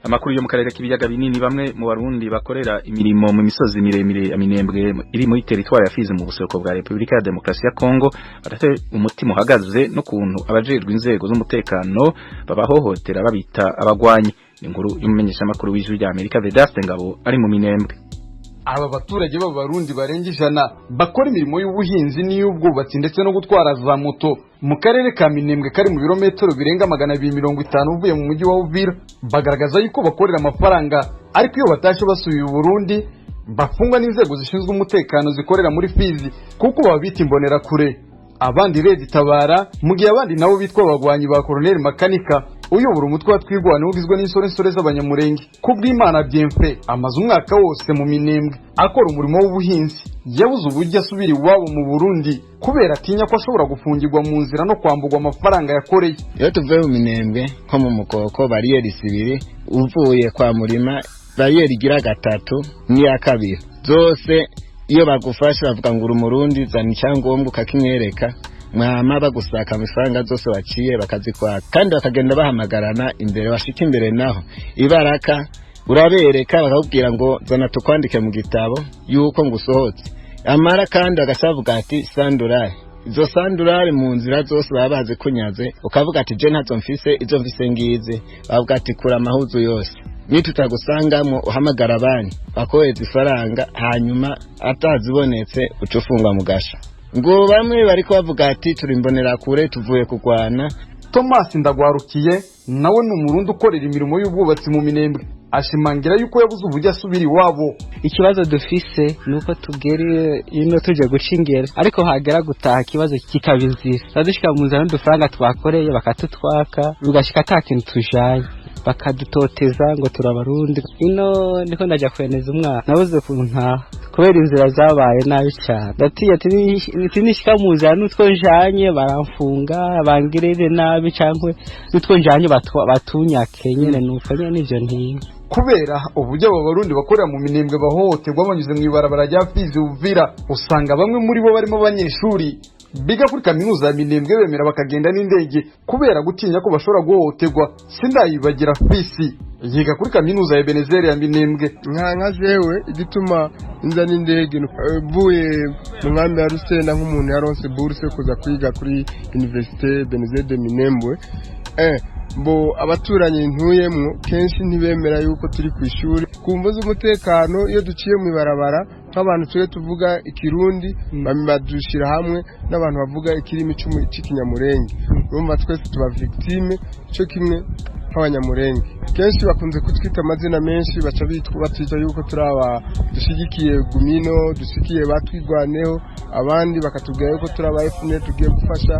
Amakuru yo mu karere k'ibiyaga binini. Bamwe mu Barundi bakorera imirimo mu misozi miremire ya Minembwe iri muri teritwari ya Fizi mu buseruko bwa Repubulika ya Demokarasi ya Kongo badate umutima uhagaze no kuntu abajejwe inzego z'umutekano babahohotera babita abagwanyi. Inkuru y'umumenyeshamakuru w'Ijwi rya Amerika Vedaste Ngabo ari mu Minembwe. Aba baturage b'Abarundi barenga 100 bakora imirimo y'ubuhinzi n'iy'ubwubatsi ndetse no gutwara za moto mu karere ka Minembwe kari mu birometero birenga 250 uvuye mu mujyi wa Uvira, bagaragaza yuko bakorera amafaranga, ariko iyo batashye basubiye i Burundi bafungwa n'inzego zishinzwe umutekano zikorera muri Fizi kuko babita imbonerakure, abandi Red Tabara, mu gihe abandi nabo bitwa abagwanyi ba Colonel Makanika uyobora umutwe wa Twirwaneho ugizwe n'insoresore z'Abanyamurenge. Kubw'Imana Bienfait amaze umwaka wose mu Minembwe akora umurimo w'ubuhinzi, yabuze uburyo asubira iwabo mu Burundi kubera atinya ko ashobora gufungirwa mu nzira no kwamburwa amafaranga yakoreye. Iyo tuvuye mu Minembwe nko mu Mukoko, bariyeri zibiri, uvuye kwa Murima bariyeri igira gatatu n'iya kabiri, zose iyo bagufashe bavuga ngo uri Umurundi, zana icyangombwa, ukakimwereka, mwama bagusaka amafaranga zose waciye bakazikwaka, kandi bakagenda bahamagarana imbere. Bashika imbere naho ibaraka urabereka, bakakubwira ngo zana tukwandike mu gitabo yuko ngusohotse, amara kandi bagasavuga ati sandurari. Izo sandurari mu nzira zose baba bazikunyaze, ukavuga ati je ntazo mfise, izo mfise ngize, bavuga ati kura amahuzu yose, nitutagusangamo uhamagara banki bakohereza ifaranga, hanyuma atazibonetse uca ufungwa mu gasha. Ngo bamwe bariko bavuga ati turi imbonerakure, tuvuye kurwana. Thomas Ndagwarukiye nawe ni Umurundi ukorera imirimo y'ubwubatsi mu Minembwe, ashimangira yuko yabuze uburyo asubira iwabo. Ikibazo dufise nuko tugere ino tuje guca ingero, ariko hagera gutaha ikibazo kikaba inzira. Dushika mu nzira n'udufaranga twakoreye bakatutwaka, bigashika ata kintu tujanye, bakadutoteza ngo turabarundi. Ino niko ndaja kweneza umwana, nabuze ukuntu ntaha kubera inzira zabaye nabi cyane. Ndatinya ati nishika mu nzira n'utwo njanye baramfunga, bangirire nabi, cyangwa n'utwo njanye batunyake nyene, nuko nyene nivyo ntinya. Kubera uburyo abo Barundi bakorera mu Minembwe bahohoterwa banyuze mu ibarabara rya Fizi Uvira, usanga bamwe muri bo barimo abanyeshuri biga kuri kaminuza ya Minembwe bemera bakagenda n'indege kubera gutinya ko bashobora guhohoterwa. Sindayibagira Fisi yiga kuri kaminuza ya Ebenezeri ya Minembwe. Nka jewe igituma nza n'indege, mvuye mu nkambi ya Rusenda nk'umuntu yaronse bourse kuza kwiga kuri Université Ebenezeri de Minembwe, mbo abaturanyi ntuyemwo kenshi ntibemera yuko turi ku ishuri ku mvo z'umutekano. Iyo duciye mu ibarabara nk'abantu turi tuvuga Ikirundi, badushyira hamwe n'abantu bavuga ikirimi cy'Ikinyamurenge. Urumva twese tuba victime cyo kimwe nk'Abanyamurenge. Kenshi bakunze kutwita amazina menshi, baca batwita yuko turi aba dushyigikiye Gumino, dushyigikiye Batwigwaneho, abandi bakatubwira yuko turi aba FNL tugiye gufasha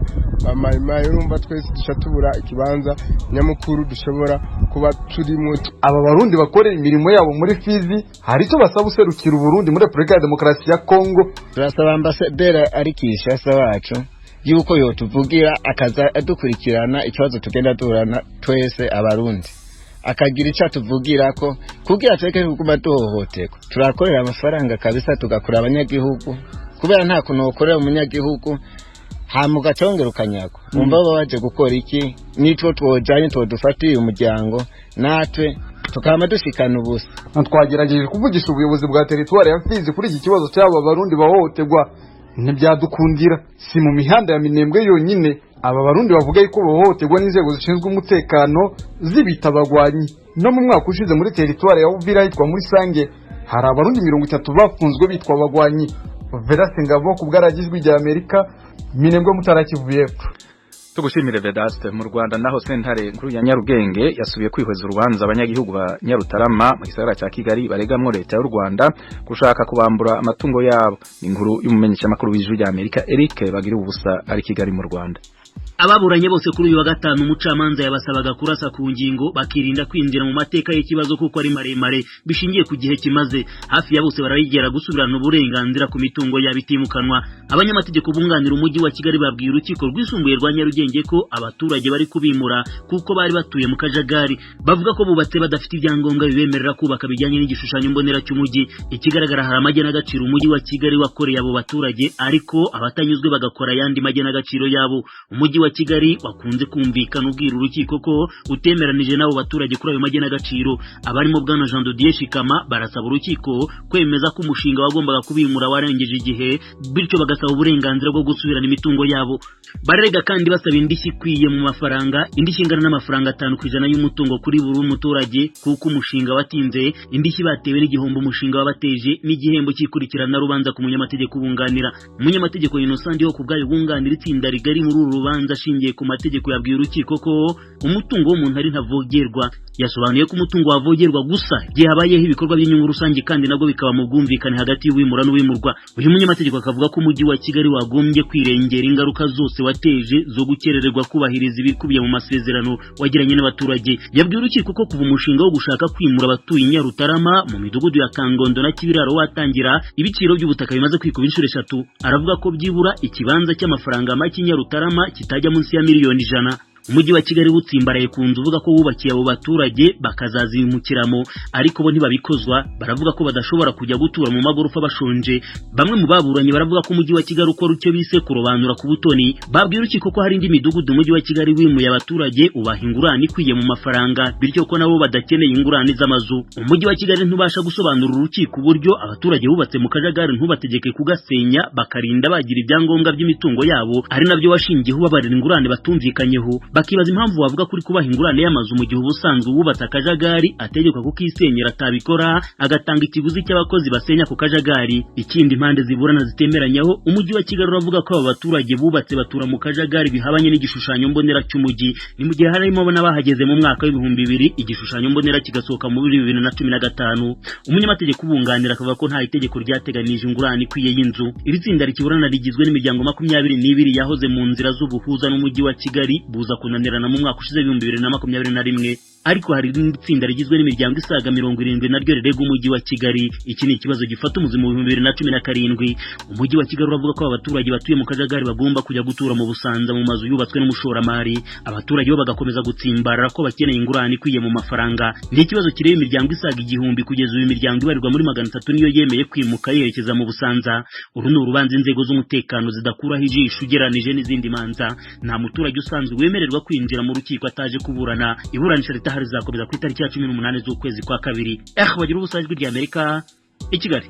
Bamayimayi. Urumva twese duca tubura ikibanza nyamukuru dushobora kuba turimo. Aba Barundi bakorera imirimo yabo muri Fizi hari icyo basaba userukira Uburundi muri Repubulika ya Demokarasi ya Kongo. Turasaba ambasaderi ari Kinshasa wacu yuko yotuvugira, akaza adukurikirana ikibazo tugenda duhurana twese Abarundi, akagira icyo atuvugira ko kugira tureke kuguma duhohoterwa. Turakorera amafaranga kabisa, tugakura abanyagihugu, kubera nta kuntu wokorera umunyagihugu hama ugacongera ukanyagwa. Wumva baba baje gukora iki? Nitwo twojanye twodufatiye umuryango, natwe tukaba dushikana ubusa. Twagerageje kuvugisha ubuyobozi bwa teritwari ya Fizi kuri iki kibazo cy'aba Barundi bahohoterwa, ntibyadukundira. Si mu mihanda ya Minembwe yonyine aba Barundi bavuga yuko bahohoterwa n'inzego zishinzwe umutekano zibita abagwanyi. No mu mwaka ushize muri teritwari ya Uvira hitwa muri Sange hari Abarundi 30 bafunzwe bitwa abagwanyi. Vedaste Ngabo ku bwaragijwi rya Amerika, Minembwe, Mutara, Kivu y'Epfo. Tugushimire Vedaste. Mu Rwanda naho, sentare nkuru ya Nyarugenge yasubiye kwihweza urubanza abanyagihugu ba Nyarutarama mu gisagara cya Kigali baregamwo leta y'u Rwanda gushaka kubambura amatungo yabo. Ni inkuru y'umumenyeshamakuru w'Ijwi rya Amerika Eric Bagira Ubusa ari Kigali mu Rwanda. Ababuranye bose kuri uyu wa gatanu, umucamanza yabasabaga kurasa ku ngingo, bakirinda kwinjira mu mateka y'ikibazo kuko ari maremare bishingiye ku gihe kimaze. Hafi ya bose barayigera gusubirana uburenganzira ku mitungo yabo itimukanwa. Abanyamategeko bunganira Umujyi wa Kigali babwiye Urukiko Rwisumbuye rwa Nyarugenge ko abaturage bari kubimura kuko bari batuye mu kajagari. Bavuga ko bubatse badafite ibyangombwa bibemerera kubaka bijyanye n'igishushanyo mbonera cy'umujyi. Ikigaragara, hari amagenagaciro Umujyi wa Kigali wakoreye abo baturage, ariko abatanyuzwe bagakora ayandi magenagaciro yabo. Umujyi wa wa Kigali wakunze kumvikana ubwira urukiko ko utemeranije n'abo baturage kuri ayo magenagaciro. Abarimo bwana Jean de Dieu Shikama barasaba urukiko kwemeza ko umushinga wagombaga kubimura warengeje igihe, bityo bagasaba uburenganzira bwo gusubirana imitungo yabo. Bararega kandi basaba indishyi ikwiye mu mafaranga, indishyi ingana n'amafaranga 5% y'umutungo kuri buri muturage, kuko umushinga watinze, indishyi batewe n'igihombo umushinga wabateje, n'igihembo cy'ikurikirana rubanza ku munyamategeko ubunganira. Umunyamategeko Innocent ho kubwayo bunganira itsinda rigari muri uru rubanza ashingiye ku mategeko yabwiye urukiko ko umutungo w'umuntu ari ntavogerwa. Yasobanuye ko umutungo wavogerwa gusa igihe habayeho ibikorwa by'inyungu rusange, kandi nabwo bikaba mu bwumvikane hagati y'uwimura n'uwimurwa. Uyu munyamategeko akavuga ko umujyi wa Kigali wagombye kwirengera ingaruka zose wateje zo gukerererwa kubahiriza ibikubiye mu masezerano wagiranye n'abaturage. Yabwiye urukiko ko kuva umushinga wo gushaka kwimura abatuye Nyarutarama mu midugudu ya Kangondo na Kibiraro watangira, ibiciro by'ubutaka bimaze kwikuba inshuro 3. Aravuga ko byibura ikibanza cy'amafaranga make Nyarutarama kitajya munsi ya miliyoni 100. Umujyi wa Kigali utsimbaraye ku nzu uvuga ko wubakiye abo baturage bakazazimukiramo, ariko bo ntibabikozwa. Baravuga ko badashobora kujya gutura mu magorofa bashonje. Bamwe mu baburanye baravuga ko umujyi wa Kigali ukora icyo bise kurobanura ku butoni. Babwiye urukiko ko hari indi midugudu umujyi wa Kigali wimuye abaturage ubaha ingurane ikwiye mu mafaranga, bityo ko nabo badakeneye ingurane z'amazu. Umujyi wa Kigali ntubasha gusobanura urukiko uburyo abaturage bubatse mu kajagari ntubategeke kugasenya, bakarinda bagira ibyangombwa by'imitungo yabo, ari nabyo washingiyeho babarira ingurane batumvikanyeho. Bakibaza impamvu wavuga kuri kubaha ingurane y'amazu mu gihe ubusanzwe wubatse akajagari ategekwa kukisenyera, atabikora agatanga ikiguzi cy'abakozi basenya ku kajagari. Ikindi impande ziburana zitemeranyaho, umujyi wa Kigali uravuga ko aba baturage bubatse batura mu kajagari bihabanye n'igishushanyo mbonera cy'umujyi. Ni mu gihe harimo n'abahageze mu mwaka w'2000, igishushanyo mbonera kigasohoka mu 2015. Umunyamategeko ubunganira akavuga ko nta itegeko ryateganije ingurane ikwiye y'inzu. Iri tsinda rikiburana rigizwe n'imiryango 22 yahoze mu nzira z'ubuhuza n'umujyi wa Kigali, buza kunanirana mu mwaka ushize 2021. Ariko hari irindi tsinda rigizwe n'imiryango isaga 70 naryo rirega umujyi wa Kigali. Iki ni ikibazo gifata umuzi mu 2017. Umujyi wa Kigali uravuga ko abaturage batuye mu kajagari bagomba kujya gutura mu Busanza mu mazu yubatswe n'umushoramari, abaturage bo bagakomeza gutsimbarara ko bakeneye ingurane ikwiye mu mafaranga. Ni ikibazo kireba imiryango isaga 1000, kugeza ubu imiryango ibarirwa muri 300 niyo yemeye kwimuka yerekeza mu Busanza. Uru ni urubanza inzego z'umutekano zidakuraho ijisho ugereranije n'izindi manza. Nta muturage usanzwe wemererwa kwinjira mu rukiko ataje kuburana. Iburanisha ritahari rizakomeza ku itariki ya 18 z'ukwezi kwa kabiri. Bagira ubusa Ijwi rya Amerika i Kigali.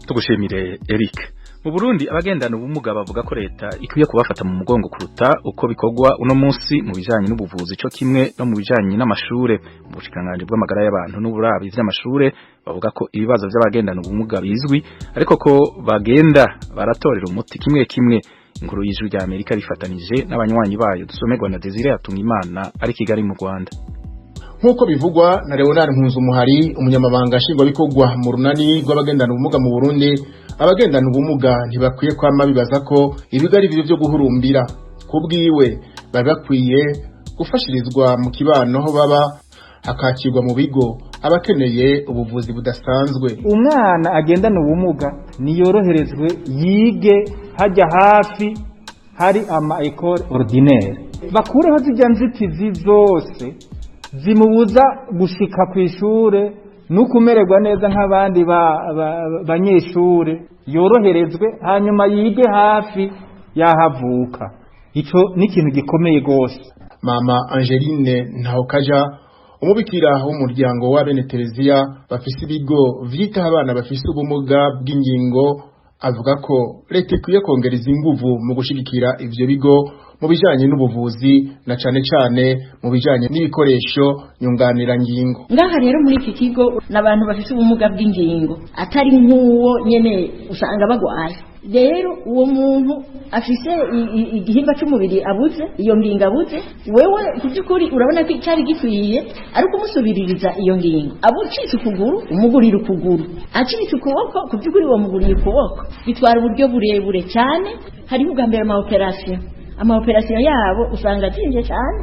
Tugushimire Eric. Mu Burundi abagendana ubumuga bavuga ko leta ikwiye kubafata mu mugongo kuruta uko bikorwa uno munsi mu bijanye n'ubuvuzi cyo kimwe no mu bijanye n'amashure. Mu bushikiranganji bw'amagara y'abantu n'uburabi vy'amashure bavuga ko ibibazo by'abagendana ubumuga bizwi, ariko ko bagenda baratorera umuti kimwe kimwe. Inkuru y'Ijwi rya Amerika rifatanije n'abanywanyi bayo dusomerwa na Desire Atungimana ari Kigali mu Rwanda. Nkuko bivugwa na Leonard Nkunzumuhari, umunyamabanga nshingwabikorwa mu runani rw'abagendana ubumuga mu Burundi, abagendana ubumuga ntibakwiye kwama bibaza ko ibigo ari byo guhurumbira. Kubwiwe bari bakwiye gufashirizwa mu kibano aho baba, hakakirwa mu bigo abakeneye ubuvuzi budasanzwe. Umwana agendana ubumuga niyoroherezwe yige hajya hafi hari ama école ordinaire, bakureho zijya nzitizi zose zimubuza gushika ku ishure no kumererwa neza nk'abandi banyeshure, yoroherezwe hanyuma yige hafi yahavuka. Ico ni ikintu gikomeye gose. Mama Angeline Ntahokaja, umubikira w'umuryango wa bene Tereziya bafise ibigo vyitaho abana bafise ubumuga bw'ingingo, avuga ko leta ikwiye kongereza inguvu mu gushigikira ivyo bigo mu bijanye n'ubuvuzi na cane cane mu bijanye n'ibikoresho nyunganirangingo. Ngaha rero muri iki kigo n'abantu bafise ubumuga bw'ingingo atari nk'uwo nyene usanga bagwaye. Rero uwo muntu afise igihimba cy'umubiri abuze, iyo ngingo abuze, wewe kubyukuri urabona ko cyari gikwiye ari kumusubiririza iyo ngingo. Abucitse ukuguru umugurira ukuguru, acitse ukuboko kubyukuri uwo muguriye ukuboko. Bitwara uburyo burebure cyane. Hariho ubwa mbere ama operation yabo usanga atinze cyane.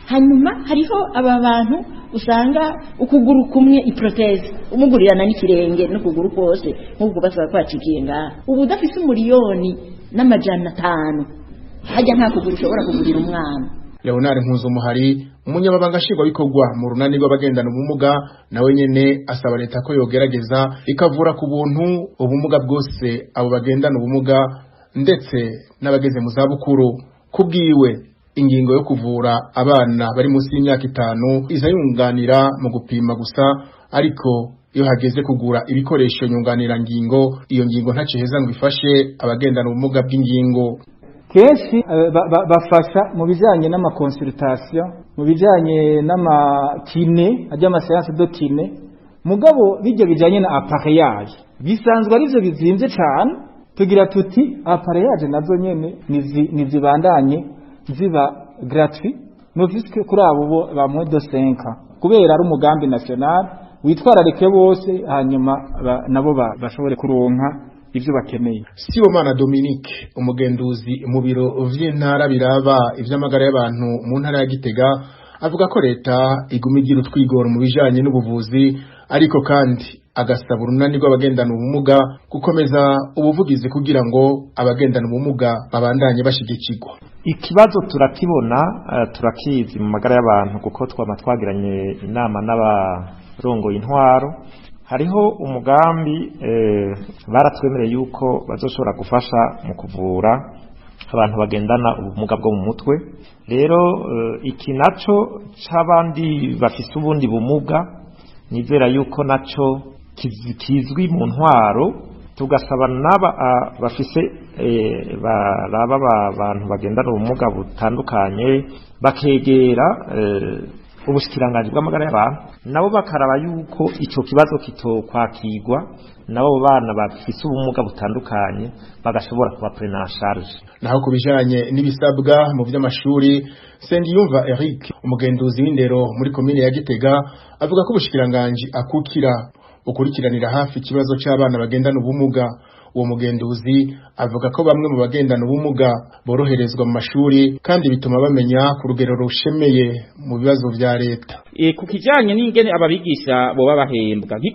Hanyuma hariho aba bantu usanga ukuguru kumwe i prothèse umugurirana n'ikirenge n'ukuguru kose, nk'ubwo basaba kwacikiye ngaha. Ubu udafise 1,500,000 hajya nta kuguru ushobora kugurira umwana. Leonard Nkunzumuhari, umunyamabanga nshingwabikorwa mu runani rw'abagendana ubumuga, nawe nyene asaba leta ko yogerageza ikavura ku buntu ubumuga bwose abo bagendana ubumuga ndetse n'abageze mu zabukuru, Kubwiwe, ingingo yo kuvura abana bari munsi y'imyaka 5 iza yunganira mu gupima gusa, ariko iyo hageze kugura ibikoresho nyunganira ngingo, iyo ngingo ntaciheza ngo ifashe abagendana ubumuga bw'ingingo. Kenshi bafasha mu bijanye n'ama consultation, mu bijanye n'ama kiné, ajya ama séance de kiné, mugabo bijya bijanye na appareillage bisanzwe arivyo bizimvye cane. Tugira tuti appareillage nazo nyene nizibandanye ziba gratuit nofiske kuri abo bo ba moins de 5, kubera ari umugambi national witwararike bose, hanyuma nabo bashobore kuronka ivyo bakeneye. Sibomana Dominique, umugenduzi mu biro vy'intara biraba ivy'amagara y'abantu mu ntara ya Gitega, avuga ko leta iguma igira utwigoro mu bijanye n'ubuvuzi, ariko kandi agasaba urunani rw'abagendana ubumuga gukomeza ubuvugizi kugira ngo abagendana ubumuga babandanye bashigikirwa. Ikibazo turakibona, turakizi mu magara y'abantu, kuko twama twagiranye inama n'abarongoye intwaro. Hariho umugambi baratwemereye yuko bazoshobora gufasha mu kuvura abantu bagendana ubumuga bwo mu mutwe. Rero iki naco c'abandi bafise ubundi bumuga, nizera yuko naco kizwi mu ntwaro, tugasaba n'aba bafise baraba abantu bagendana ubumuga butandukanye bakegera ubushikiranganji bw'amagara y'abantu, nabo bakaraba yuko ico kibazo kitokwakirwa, nabo bana bafise ubumuga butandukanye bagashobora kuba pris en charge. Naho ku bijanye n'ibisabwa mu vy'amashuri, Sengiyumva Eric, umugenduzi w'indero muri komine ya Gitega, avuga ko ubushikiranganji akukira ukurikiranira hafi ikibazo c'abana bagendana ubumuga. Uwo mugenduzi avuga ko bamwe mu bagendana ubumuga boroherezwa mu mashuri, kandi bituma bamenya ku rugero rushemeye mu bibazo vya leta. Ku kijanye n'ingene ababigisha boba bahembwa, nki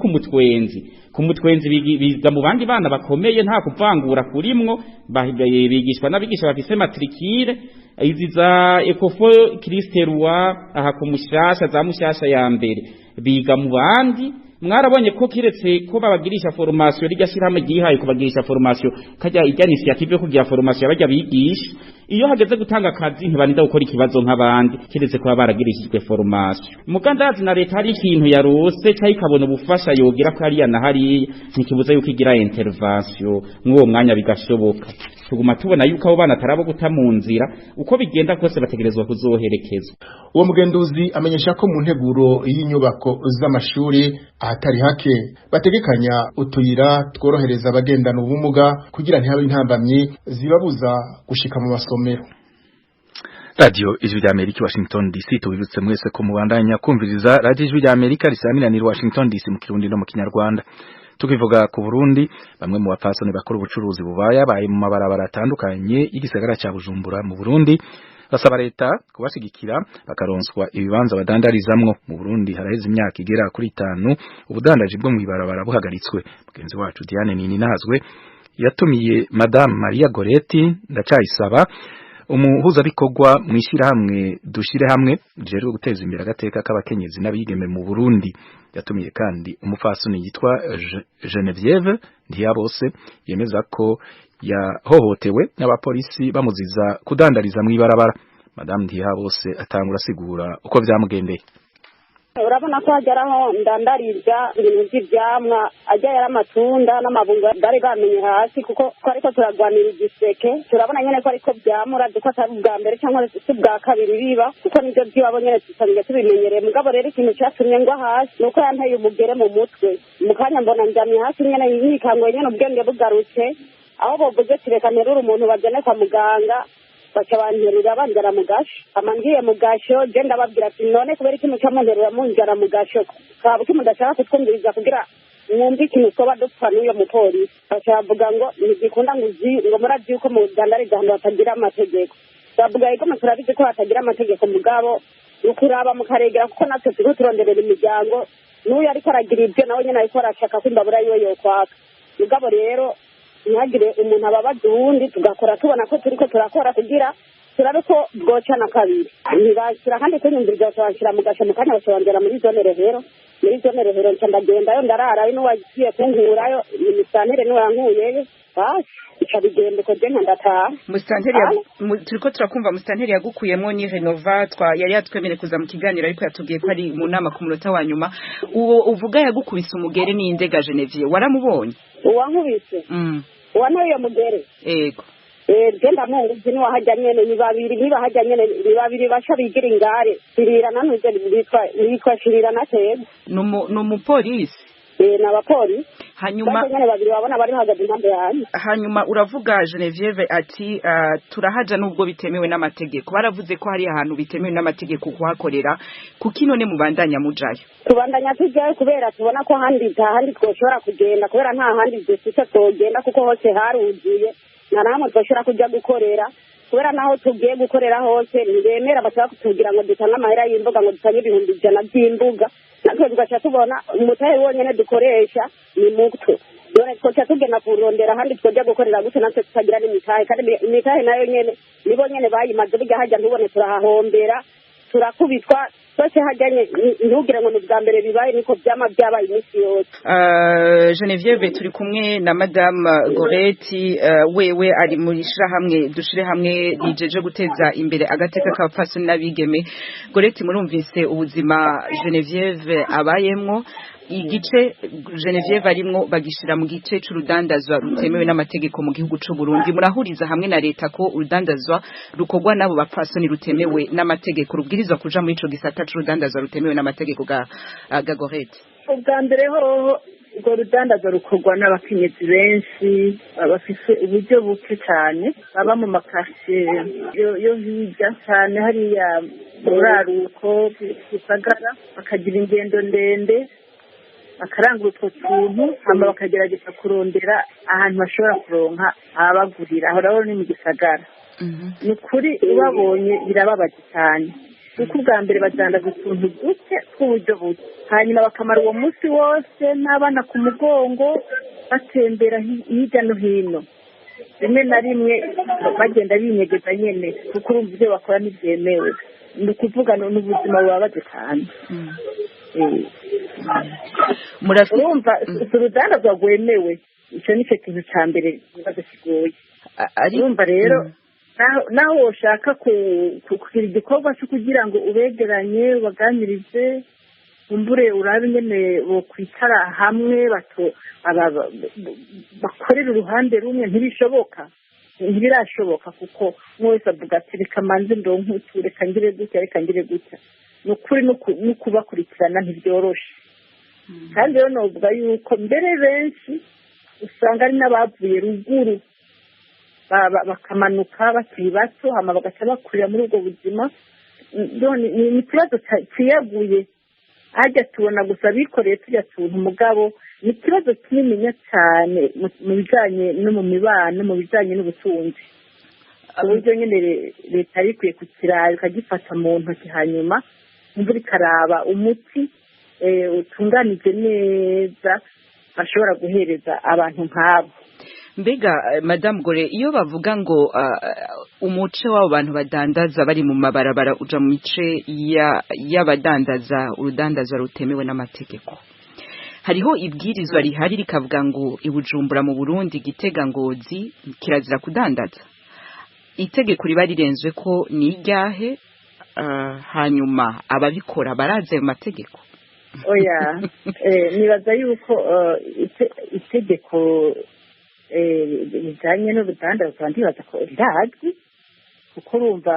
ku Mutwenzi biga mu bandi bana bakomeye, nta kuvangura kurimwo, bigishwa n'abigisha bafise matricule. Izi za Ecofo Kristerwa aha ku Mushasha, za Mushasha ya mbere, biga mu bandi. Mwarabonye ko kiretse ko babagirisha formation, rijya shirahamwe ryihaye kubagirisha formation, kajya ijya initiative yo kugira formation bajya bigisha, iyo hageze gutanga akazi ntibarinda gukora ikibazo nk'abandi, kiretse kuba baragirishijwe formation. Mugandazi na leta hari ikintu yarose cyangwa ikabona ubufasha yogira ko hariya na hariya, ntikibuza yuko igira intervention mw'uwo mwanya bigashoboka. Tuguma tubona yuko abo bana atarabo guta mu nzira, uko bigenda kose bategerezwa kuzoherekezwa. Uwo mugenduzi amenyesha ko mu nteguro y'inyubako z'amashuri ahatari hake bategekanya utuyira tworohereza abagendana ubumuga kugira ntihabe intambamyi zibabuza gushika mu masomero. Radio Ijwi rya Amerika, Washington DC. Tubibutse mwese ko mubandanya kumviriza Radio Ijwi rya Amerika risamiranira Washington DC mu Kirundi no mu Kinyarwanda. Tukivuga ku Burundi, bamwe mu bapfasoni bakora ubucuruzi bubaye mu mabarabara atandukanye y'igisagara ca Bujumbura mu Burundi basaba leta kubashigikira bakaronswa ibibanza badandarizamwo. Mu Burundi haraheze imyaka igera kuri 5 ubudandaji bwo mw'ibarabara buhagaritswe. Mugenzi wacu Diane Nininahazwe yatumiye Madame Maria Goretti Ndacayisaba, umuhuzabikorwa mw'ishyirahamwe Dushire Hamwe rijejwe guteza imbere agateka k'abakenyezi n'abigeme mu Burundi. Yatumiye kandi umupfasoni yitwa Genevieve Ntiyabose, yemeza ko yahohotewe n'abapolisi bamuziza kudandariza mw'ibarabara. Madame Ntiyabose atangura asigura uko vyamugendeye. Urabona ko hageraho ndandariza ibintu by'ivyamwa, ajya yari amatunda n'amabungo bari bamenye hasi, kuko ko ariko turagwanira igiseke. Turabona nyene ko ariko vyamura, ko atari ubwa mbere cyangwa si ubwa kabiri biba, kuko nivyo vy'iwabo nyene dusanzwe tubimenyereye. Mugabo rero ikintu catumye ngwa hasi nuko yanteye umugere mu mutwe. Mu kanya mbona njamye hasi nyene, nikanguye nyene ubwenge bugarutse, aho bovuze ati reka nterure umuntu bajane kwa muganga, baca banterura banjana mu gasho. Hama ngiye mu gasho, je ndababwira ati none kubera iki muca munterura munjana mu gasho, kaba uki mudashaka kutwumviriza kugira mwumve ikintu twoba dupfa n'uyo mupolisi? Baca bavuga ngo ntigikunda, ngo uzi ngo murazi yuko mudandariza ahantu hatagira amategeko. Bavuga yego, turabizi ko hatagira amategeko, mugabo ukuraba mukaregera, kuko natwe turiko turonderera imiryango, n'uyu ariko aragira ibyo nawe nyene ariko arashaka ko imbabura yiwe yokwaka. Mugabo rero ntihagire umuntu ababaza uwundi, tugakora tubona ko turiko turakora kugira Turabe ko bwoca na kabiri, ntibashyira kandi kunyumviriza, bashyira mu gasho mu kanya basobanura muri zone Rehero. Muri zone Rehero nca ndagendayo, ndararayo, n'uwagiye kunkurayo ni musitanteri niwe basi ica bigenda uko, je ndataha. Musitanteri, turiko turakumva. Musitanteri yagukuyemwo ni Renova, twa yari yatwemereye kuza mu kiganiro, ariko yatubwiye ko ari mu nama ku munota wa nyuma. Uwo uvuga yagukubise umugere ni Indega Genevieve, waramubonye? Uwankubise? Uwanteye iyo mugere? Ego. Je ndamuzi, niwahajya nyene, ni babiri, nibahajya nyene ni babiri baca bigira ingare, Shirira nanuze bitwa Shirira na Tega. Ni umupolisi? Eh, n'abapolisi. Hanyuma baca nyene babiri babona bari bahagaze impande yanjye. Hanyuma uravuga Genevieve ati turahaja nubwo bitemewe n'amategeko. Baravuze ko hari ahantu bitemewe n'amategeko kuhakorera, kuki none mubandanya mujayo? Tubandanya tujyayo kubera tubona ko handi nta handi twoshobora kugenda, kubera nta handi dufite twogenda, kuko hose haruzuye, nta na hamwe twoshobora kujya gukorera, kubera naho tugiye gukorera hose ntibemera, bashaka kutubwira ngo dutange amahera y'imbuga, ngo dutange 100,000 by'imbuga, natwe tugaca tubona umutahe wonyene dukoresha ni muto. None twoca tugenda kurondera ahandi twojya gukorera gute natwe tutagira n'imitahe? Kandi imitahe nayo nyene nibo nyene bayimaze. Burya hajya ntubone turahahombera, turakubitwa twese hajyanye, ntugire ngo ni ubwa mbere bibaye, niko byama byabaye iminsi yose. Genevieve, turi kumwe na Madame Goretti, wewe ari muri shirahamwe Dushire Hamwe rijeje guteza imbere agateka k'abapfasoni n'abigeme. Goretti, murumvise ubuzima Genevieve abayemwo. Igice Genevieve arimwo bagishira mu gice c'urudandazwa rutemewe n'amategeko mu gihugu c'u Burundi. Murahuriza hamwe na leta ko urudandazwa rukorwa n'abo bapfasoni rutemewe n'amategeko, rubwirizwa kuja muri ico gisata c'urudandazwa rutemewe n'amategeko ga Goretti? Ubwa mbere hoho, urwo rudandazo rukorwa n'abakenyezi benshi bafise uburyo buke cyane, baba mu makasiye yo hirya cyane hariya mu buraruko bw'isagara, bakagira ingendo ndende, bakarangura utwo tuntu, hama bakagerageza kurondera ahantu bashobora kuronka ababagurira. Aho rero ni mu gisagara. Ni ukuri ubabonye birababaje cyane, kuko ubwa mbere badandaza utuntu duke tw'uburyo buke, hanyuma bakamara uwo munsi wose n'abana ku mugongo batembera hirya no hino, rimwe na rimwe bagenda binyegeza nyene, kuko urumva ibyo bakora ntibyemewe. Ni ukuvuga ni ubuzima bubabaje cyane. Urumva si urudandazwa rwemewe, icyo ni cyo kintu cya mbere ikibazo kigoye. Urumva rero naho woshaka kugira igikorwa cyo kugira ngo ubegeranye, ubaganirize, umbure urabe ingene bokwicara hamwe bakorera uruhande rumwe, ntibishoboka, ntibirashoboka, kuko umwe wese avuga ati reka manze ndonke utu, reka ngire gutya, reka ngire gutya. Ni ukuri no kubakurikirana ntibyoroshe. Kandi rero novuga yuko mbere benshi usanga ari n'abavuye ruguru, bakamanuka bakiri bato, hama bagaca bakurira muri ubwo buzima. Ni ikibazo ciyaguye, hajya tubona gusa bikoreye tujya tuntu, mugabo ni ikibazo kinininya cyane mu bijanye no mu mibano, mu bijanye n'ubutunzi, uburyo nyine leta yari ikwiye kukiraba ikagifata mu ntoki, hanyuma imvura ikaraba umuti utunganije neza bashobora guhereza abantu nk'abo. Mbega Madame Gore, iyo bavuga ngo umuce w'abo bantu badandaza bari mu mabarabara uja mu mice y'abadandaza urudandaza rutemewe n'amategeko, hariho ibwirizwa rihari rikavuga ngo i Bujumbura mu Burundi, Gitega, Ngozi kirazira kudandaza. Itegeko riba rirenzwe ko ni iryahe? Hanyuma ababikora barazi ayo mategeko? Oya, nibaza yuko itegeko rijanye n'urudandazwa ndibaza ko rirazwi, kuko urumva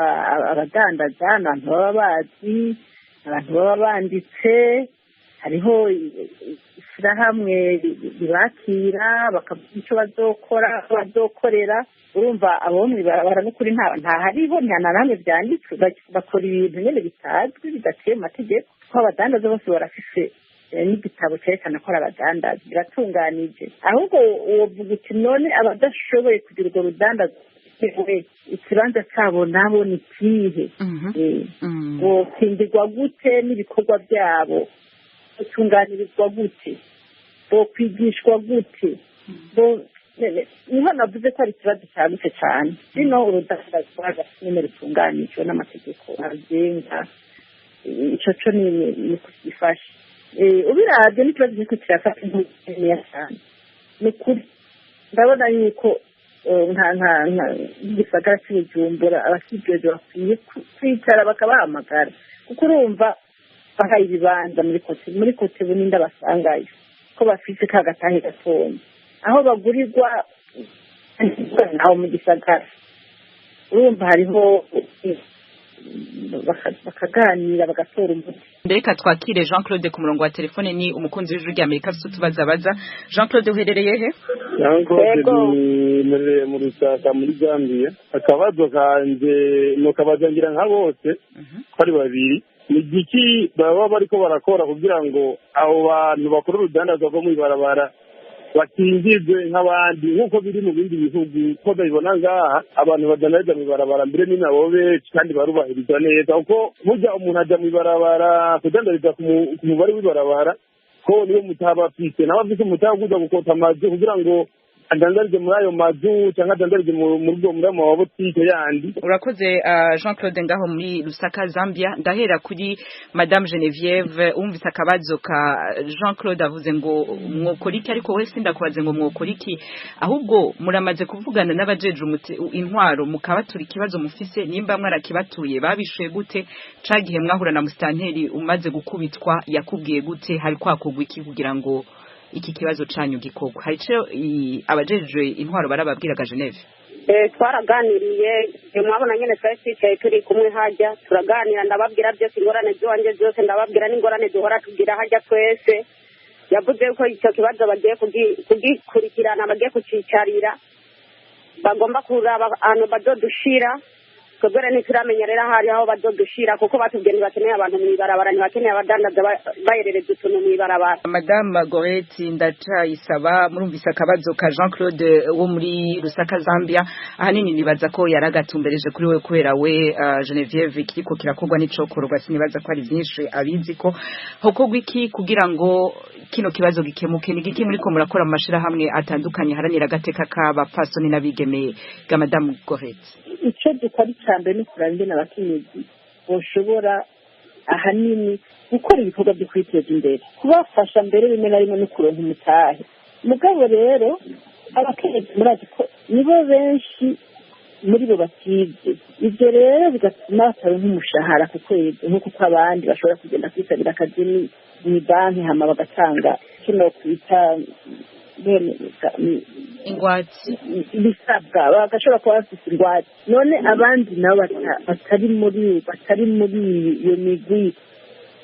abadandaza ni abantu baba bazi, abantu baba banditse, hariho ishyirahamwe ribakira bakavuga icyo bazokora, bazokorera. Urumva abo mw'ibarabara n'ukuri nta hariho, nta na hamwe byanditswe, bakora ibintu nyene bitazwi, bidaciye mu mategeko, kuko abadandaza bose barafise n'igitabo cyerekana ko ari abadandaza, biratunganije. Ahubwo wovuga uti none abadashoboye kugira urwo rudandaza, ikibanza cyabo nabo ni ikihe? Bokingirwa gute n'ibikorwa byabo? Botunganirizwa gute? Bokwigishwa gute? Niho navuze ko ari ikibazo cyagutse cyane. Bino urudandazwa nyine rutunganijwe n'amategeko arugenga, ico co ni kugifasha. Ubiravye n'ikibazo kiriko kirafata intera cyane. Ni ukuri ndabona yuko nka nk'igisagara cy'Ubujumbura abakijejwe bakwiye kwicara bakabahamagara, kuko urumva bahaye ibibanza muri kote bunini, basangayo ko bafise ka gatahe gatonya aho bagurirwa aho mu gisagara. Urumva hariho bakaganira bagatora umuti. Reka twakire Jean Claude ku murongo wa telefone, ni umukunzi w'Ijwi rya Amerika afite utubazo abaza. Jean Claude, uherereye he? Jean Claude ni murereye mu Rusaka muri Zambia. Akabazo kanje nukabaza ngira nka bose ko ari babiri: ni igiki baba bariko barakora kugira ngo abo bantu bakora urudandazwa rwo mw'ibarabara bakingirwe nk'abandi, nk'uko biri mu bindi bihugu? Ko babibona ngaha abantu badandariza mw'ibarabara mbere ni nabo benshi kandi barubahirizwa neza, kuko burya umuntu aja mw'ibarabara kudandariza ku mubare w'ibarabara ko niyo mutaha afise, nawe afise umutaha kuza gukota amazu kugira ngo adandarize muri ayo mazu cyangwa adandarize muri ubwo muri ayo mabotike yandi. Urakoze, Jean Claude ngaho muri Lusaka, Zambia. Ndahera kuri Madame Genevieve. Umvise akabazo ka Jean Claude, avuze ngo mwokora iki, ariko wese ndakubaze ngo mwokora iki? Ahubwo muramaze kuvugana n'abajeje intwaro mukabatura ikibazo mufise? Nimba mwarakibatuye, babishuye gute? Cagihe mwahura na musitanteri umaze gukubitwa, yakubwiye gute? Hari kwakugwa iki kugira ngo iki kibazo canyu gikorwa? Hari ico abajejwe intwaro barababwiraga, Geneve? Twaraganiriye, mwabona nyene twari twicaye turi kumwe hajya, turaganira, ndababwira byose, ingorane ziwanje zose ndababwira n'ingorane duhora tugira hajya twese. Yavuze ko icyo kibazo bagiye kugikurikirana, bagiye kucicarira, bagomba kuraba ahantu bazodushira. Twebwe rero ntituramenya rero ahari aho bazodushira, kuko batubwiye ntibakeneye abantu mw'ibarabara, ntibakeneye abadandaza bayerereza utuntu mw'ibarabara. Madame Goreti Ndacayisaba, murumvise akabazo ka Jean Claude wo muri Lusaka, Zambia. Ahanini nibaza ko yaragatumbereje kuri we, kubera we Genevieve kiriko kirakorwa n'icokorwa, sinibaza ko ari byinshi abizi. Ko hokorwa iki kugira ngo kino kibazo gikemuke? Ni giki muriko murakora mu mashirahamwe atandukanye haranira agateka k'abapfasoni n'abigeme ga Madame Goreti? Icyo dukora icya mbere ni ukuraba ingene abakenyezi boshobora ahanini gukora ibikorwa byo kwiteza imbere, kubafasha mbere rimwe na rimwe no kuronka umutahe. Mugabo rero abakenyezi murazi ko nibo benshi muri bo batize, ibyo rero bigatuma bataronka umushahara ku kwezi nk'uko uko abandi bashobora kugenda kwitabira akazi mu banki hama bagatanga kino kwita bene ingwate. Ibisabwa, bagashobora kuba bafite ingwate. None abandi nabo batari muri iyo migwi,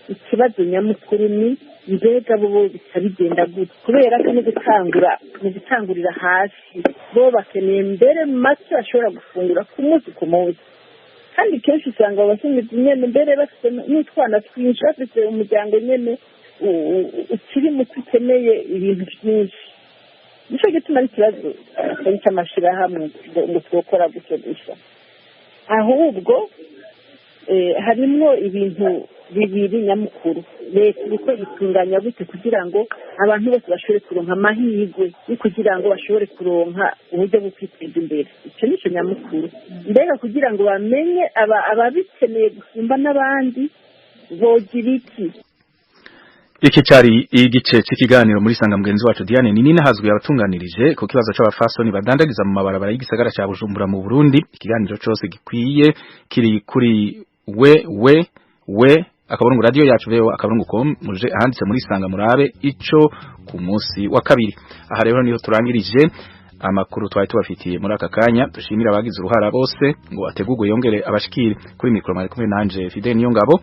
ikibazo nyamukuru ni mbega bo bica bigenda gute? Kubera ko no gutangura mu gutangurira hasi, bo bakeneye mbere make bashobora gufungura ku munsi ku munsi, kandi kenshi usanga abo bakenyezi nyene mbere bafite n'utwana twinshi, bafite umuryango nyene ukiri muto ukeneye ibintu byinshi. Nicyo gituma ari ikibazo atari icy'amashirahamwe ngo twokora gutyo gusa, ahubwo harimwo ibintu bibiri nyamukuru: leta iriko itunganya gute kugira ngo abantu bose bashobore kuronka amahirwe yo kugira ngo bashobore kuronka uburyo bwo kwiteza imbere? Icyo nico nyamukuru. Mbega kugira ngo bamenye ababikeneye gusumba n'abandi, bogira iki? Iki cari igice c'ikiganiro muri sanga mugenzi wacu Diane Nini hazwi yabatunganirije ku kibazo c'abafasoni badandagiza mu mabarabara y'igisagara ca Bujumbura mu Burundi. Ikiganiro cose gikwiye kiri kuri www.radioyacuvoa.com, muje ahanditse muri sanga murabe ico ku munsi wa kabiri. Aha rero niho turangirije amakuru twari tubafitiye muri aka kanya. Dushimira abagize uruhara bose ngo ategurwe yongere abashikire. Kuri mikoro mwari kumwe nanje Fidel Niyongabo.